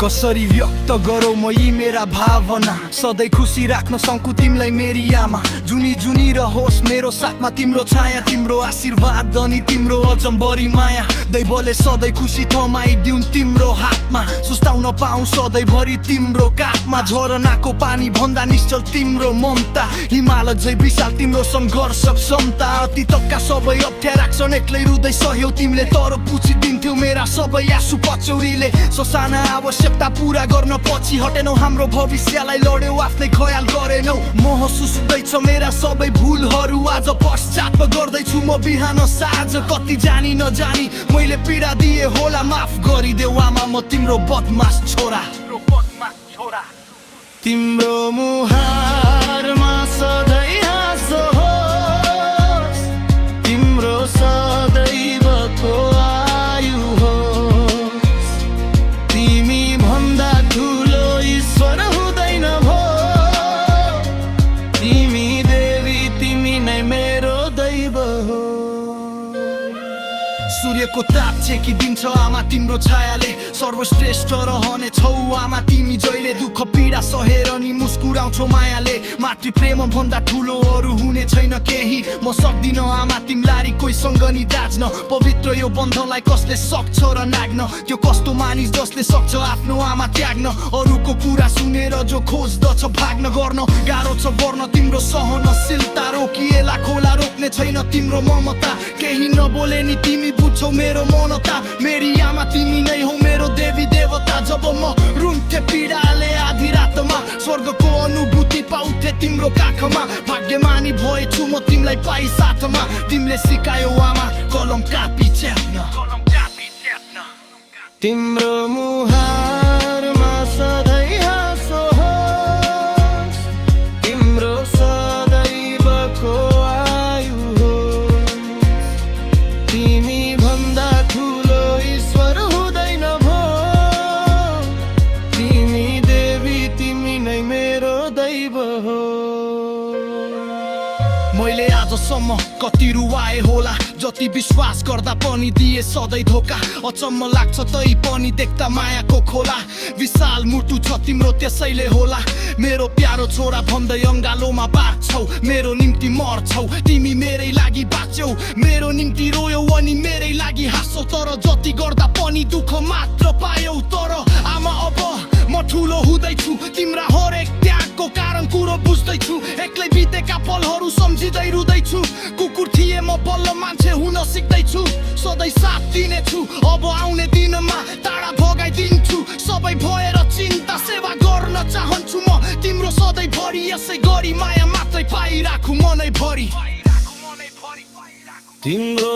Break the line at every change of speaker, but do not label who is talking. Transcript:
कसरी व्यक्त गरौ म यी मेरा भावना सधैँ खुसी राख्न सकु तिमीलाई मेरी आमा जुनी जुनी रहोस् मेरो साथमा तिम्रो छाया तिम्रो आशीर्वाद अनि तिम्रो अजम्बरी माया दैवले सधैँ खुसी थमाइदिउन् तिम्रो हातमा सुस्ताउन पाऊँ सधैँभरि तिम्रो काखमा झरनाको पानी भन्दा निश्चल तिम्रो ममता हिमाल झै विशाल तिम्रो सङ्घर्ष क्षमता अतीतका सबै अप्ठ्यारा क्षण एक्लै रुँदै सक्यौ तिमीले तर पुछिदिन्थ्यौ मेरा सबै आँसु पचौरीले ससाना आवश्यकता पूरा गर्न पछि हटेनौ हाम्रो भविष्यलाई लड्यौ आफ्नै ख्याल गरेनौ महसुस हुँदैछ मेरा सबै भुलहरू आज पश्चात गर्दैछु म बिहान साँझ कति जानी नजानी मैले पीडा दिए होला माफ गरिदेऊ आमा म तिम्रो बदमास छोरा तिम्रो मुहारमा सधैँ हाँसो होस् तिम्रो सदैवको आयु होस् तिमी भन्दा ठुलो ईश्वर हुँदैन भो तिमी देवी तिमी नै मेरो दैव हो सूर्यको ताप छेकिदिन्छ आमा तिम्रो छायाले सर्वश्रेष्ठ रहने छौ आमा तिमी जहिले दुःख पीडा सहेर नि मुस्कुराउँछौ मायाले मातृ प्रेम भन्दा ठुलो अरू हुने छैन केही म सक्दिन आमा तिमीलाई कोहीसँग नि दाज्न पवित्र यो बन्धनलाई कसले सक्छ र नाग्न त्यो कस्तो मानिस जसले सक्छ आफ्नो आमा त्याग्न अरूको कुरा सुनेर जो खोज्दछ भाग्न गर्न गाह्रो छ गर्न तिम्रो सहनशीलता रोकिएला खोला रोक्ने छैन तिम्रो ममता केही नबोले नि तिमी बुझ्छौ मेरो मनता मेरी आमा तिमी नै हौ मेरो देवी देवता जब म रुन्थे पीडाले आधी रातमा स्वर्गको अनुभूति पाउँथे तिम्रो काखमा भाग्यमानी भएछु म तिमीलाई पाइ साथमा तिमीले सिकायौ आमा कलम कापी च्याप्न तिम्रो मुहारमा सधैँ हाँसो होस् तिम्रो सदैवको आयु होस् तिमी भन्दा ठुलो ईश्वर हुँदैन भो तिमी देवी तिमी नै मेरो दैव हो मैले आजसम्म कति रुवाए होला जति विश्वास गर्दा पनि दिए सधैँ धोका अचम्म लाग्छ तै पनि देख्दा मायाको खोला विशाल मुटु छ तिम्रो त्यसैले होला मेरो प्यारो छोरा भन्दै अङ्गालोमा बाँच्छौ मेरो निम्ति मर्छौ तिमी मेरै लागि बाँच्यौ मेरो निम्ति रोयौ अनि मेरै लागि हाँस्छौ तर जति गर्दा पनि दुःख मात्र पायौ तर आमा अब म ठुलो हुँदैछु तिम्रा हरेक त्यागको कारण कुरो बुझ्दैछु एक्लै बितेका पलहरू सम्झिँदै रुँदैछु कुकुर थिए म बल्ल मान्छे हुन सिक्दैछु सधैँ साथ दिनेछु अब आउने दिनमा टाढा भगाइदिन्छु सबै भएर चिन्ता सेवा गर्न चाहन्छु म तिम्रो सधैँभरि यसै गरी माया मात्रै पाइराखु मनै भरि तिम्रो